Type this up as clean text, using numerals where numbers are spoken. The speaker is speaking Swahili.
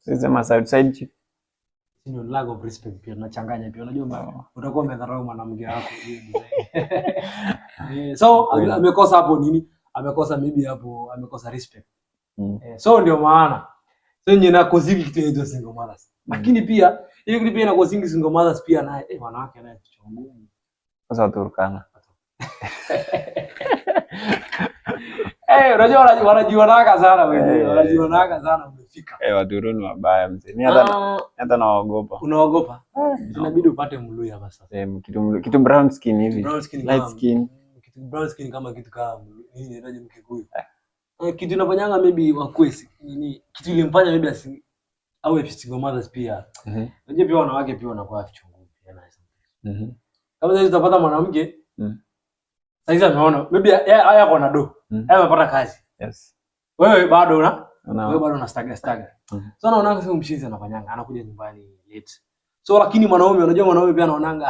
Sema side chick. Sio lack of respect pia tunachanganya pia. Unajua utakuwa umedharau mwanamke wako hiyo design. So amekosa hapo nini? Amekosa maybe hapo amekosa respect. So ndio maana. So yenye na causing kitu inaitwa single mothers. Lakini pia hiyo kitu pia ina causing single mothers pia naye wanawake naye kichwa ngumu. Sasa Waturkana. Unajua wanajuanaga sana wenyewe, wanajuanaga sana umefika. Waturu ni wabaya mzee. Mimi hata hata naogopa. Unaogopa? Inabidi upate Mluya hapa sasa. Kitu brown skin hivi. Brown skin Light skin. Kitu brown skin kama kitu kama nini inaitwaje Mkikuyu. Kitu inafanyanga maybe wakwesi nini kitu ilimfanya maybe asi awe single mothers pia. Unajua pia wanawake pia wanakuwa vichungu pia na. Kama sasa utapata mwanamke sasa ameona maybe yeye ako na do. Yeye amepata kazi. Wewe bado una wewe bado una staga staga. So naona sasa mshinzi anafanyanga anakuja nyumbani late. So lakini mwanaume, unajua mwanaume pia anaonanga